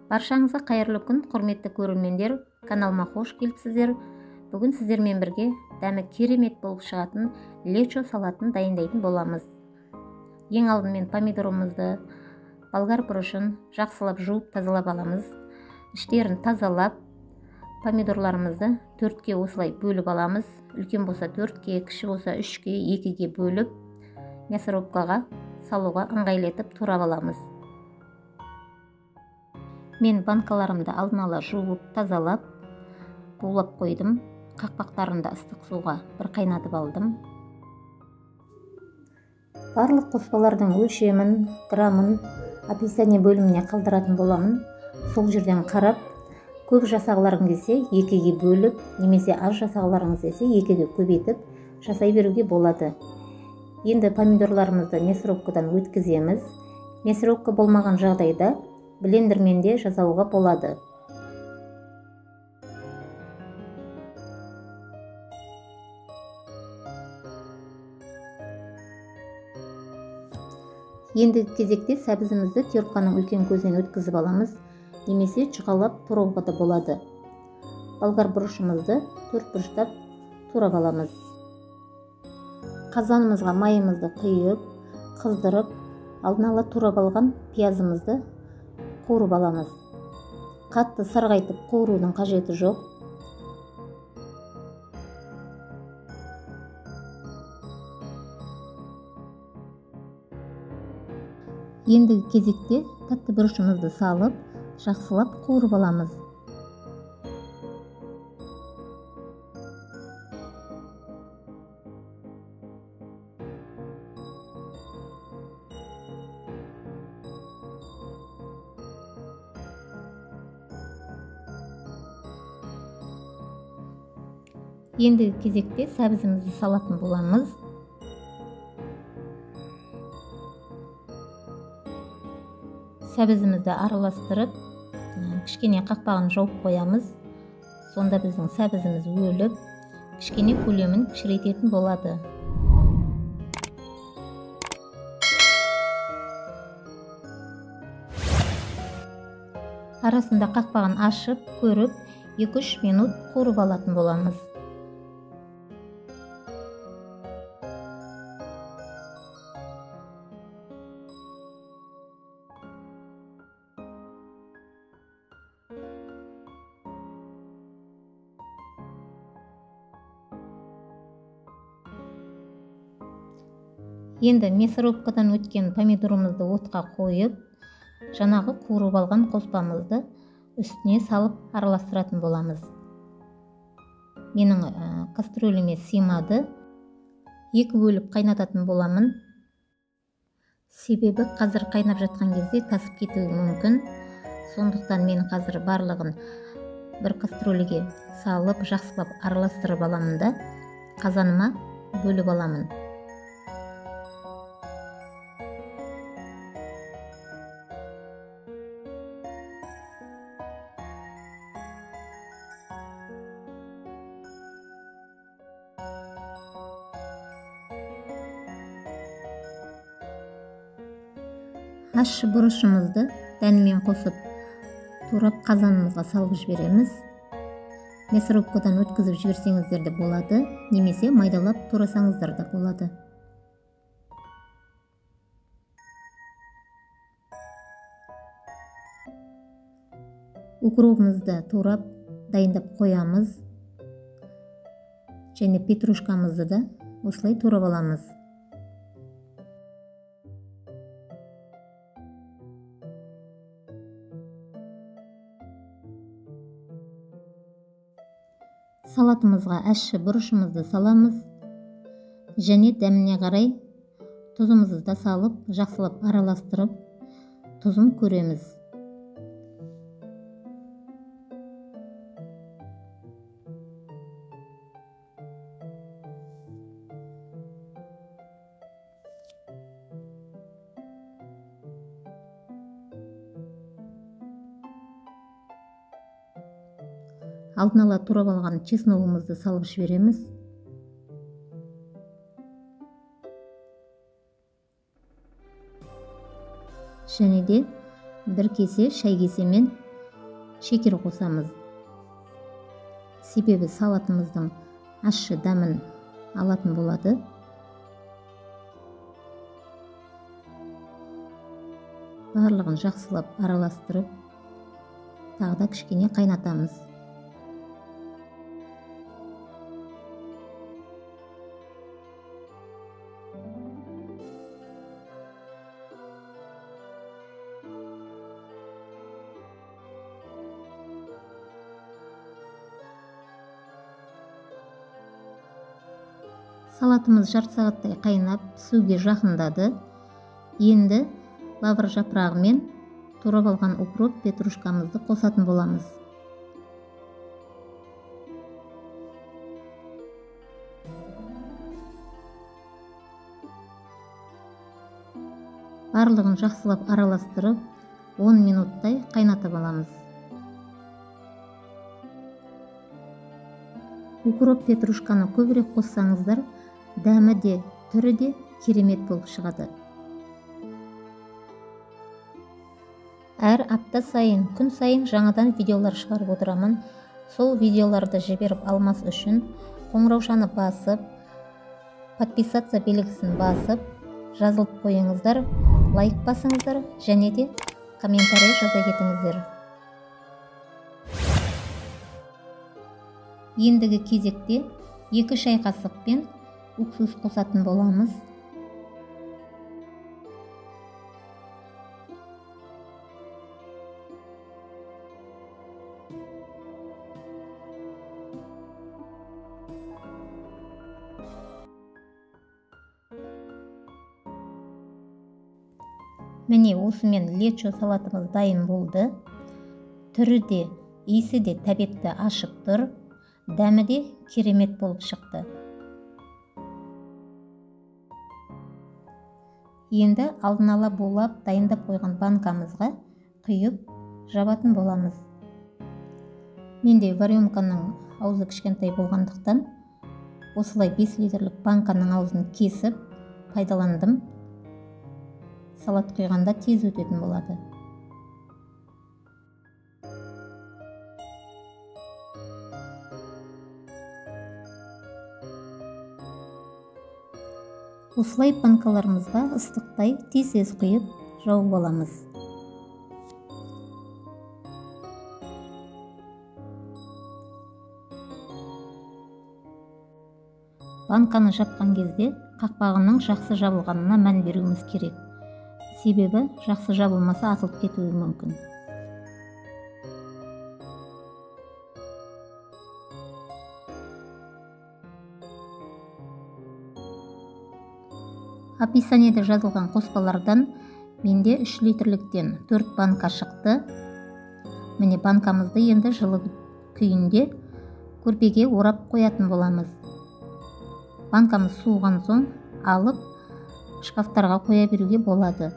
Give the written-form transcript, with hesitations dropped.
Баршаңызға қайырлы күн, құрметті көрермендер, каналыма қош келіпсіздер. Бүгін сіздермен бірге дәмі керемет болып шығатын лечо салатын дайындайтын боламыз. Ең алдымен помидорымызды, болгар бұрышын жақсылап жуып тазалап аламыз. Іштерін тазалап, помидорларымызды 4-ке осылай бөліп аламыз. Үлкен болса 4-ке, кіші болса 3-ке, 2-ге бөліп, мясорубкаға салуға ыңғайлы етіп турап аламыз. Мен банкаларымды алдын ала жуып, тазалап, булап қойдым. Қақпақтарын да ыстық суға бір қайнатып алдым. Барлық қоспалардың өлшемін, грамын описание бөліміне қалдыратын боламын. Сол жерден қарап, көп жасағыларың келсе 2-ге бөліп, немесе аз жасағыларыңыз келсе 2-ге көбейтіп жасай беруге болады. Енді помидорларымызды мясорубкадан өткіземіз. Мясорубка болмаған жағдайда блендермен де жасауға болады. Ендігі кезекте сәбізімізді терканың үлкен көзінен өткізіп аламыз, немесе жұқалап турауға да болады. Болгар бұрышымызды 4 бұрыштап турап аламыз. Қазанымызға майымызды құйып, қыздырып, алдын ала турап алған пиязымызды қуырып аламыз. Қатты сарғайтып қуырудың қажеті жоқ. Ендігі кезекте тәтті бұрышымызды салып, жақсылап қуырып аламыз. Ендігі кезекте сәбізімізді салатын боламыз. Сәбізімізді араластырып, кішкене қақпағын жауып қоямыз. Сонда біздің сәбізіміз өліп, кішкене көлемін кішірейтетін болады. Арасында қақпағын ашып, көріп, 2-3 минут қуырып алатын боламыз. Енді мясорубкадан өткен помидорымызды отқа қойып, жаңағы қуырып алған қоспамызды үстіне салып араластыратын боламыз. Менің кастрюліме сыймады, 2 бөліп қайнататын боламын. Себебі қазір қайнап жатқан кезде тасып кетуі мүмкін. Сондықтан мен қазір барлығын бір кастрюліге салып, жақсылап араластырып аламын да, қазаныма бөліп аламын. Ащы бұрышымызды дәнімен қосып турап қазанымызға салып жібереміз. Мясорубкадан өткізіп жіберсеңіздер де болады, немесе майдалап турасаңыздар да болады. Укробымызды турап дайындап қоямыз. Және петрушкамызды да осылай турап аламыз. Салатымызға ащы бұрышымызды саламыз және дәміне қарай тұзымызды да салып, жақсылап араластырып, тұзын көреміз. Алдын ала турап алған чесногымызды салып жібереміз. Және де бір кесе шай кесемен шекер қосамыз. Себебі салатымыздың ащы дәмін алатын болады. Барлығын жақсылап араластырып, тағы да кішкене қайнатамыз. Салатымыз жарты сағаттай қайнап, пісуге жақындады. Енді лавр жапырағымен турап алған укроп, петрушкамызды қосатын боламыз. Барлығын жақсылап араластырып, 10 минуттай қайнатып аламыз. Укроп, петрушканы көбірек қоссаңыздар, дәмі де, түрі де керемет болып шығады. Әр апта сайын, күн сайын жаңадан видеолар шығарып отырамын. Сол видеоларды жіберіп алмас үшін қоңыраушаны басып, подписаться белгісін басып, жазылып қойыңыздар, лайк басыңыздар және де комментарий жаза кетіңіздер. Ендігі кезекте 2 шай қасықпен уксус қосатын боламыз. Міне, осымен лечо салатымыз дайын болды. Түрі де, иісі де тәбетті ашып тұр, дәмі де керемет болып шықты. Енді алдын ала булап дайындап қойған банкамызға құйып жабатын боламыз. Менде варенканың аузы кішкентай болғандықтан осылай 5 литрлік банканың аузын кесіп пайдаландым. Салат құйғанда тез өтетін болады. Осылай банкаларымызға ыстықтай тез-тез құйып жауып аламыз. Банканы жапқан кезде қақпағының жақсы жабылғанына мән беруіміз керек. Себебі жақсы жабылмаса атылып кетуі мүмкін. Описаниеде жазылған қоспалардан менде 3 литрліктен 4 банка шықты. Міне, банкамызды енді жылы күйінде көрпеге орап қоятын боламыз. Банкамыз суыған соң алып шкафтарға қоя беруге болады.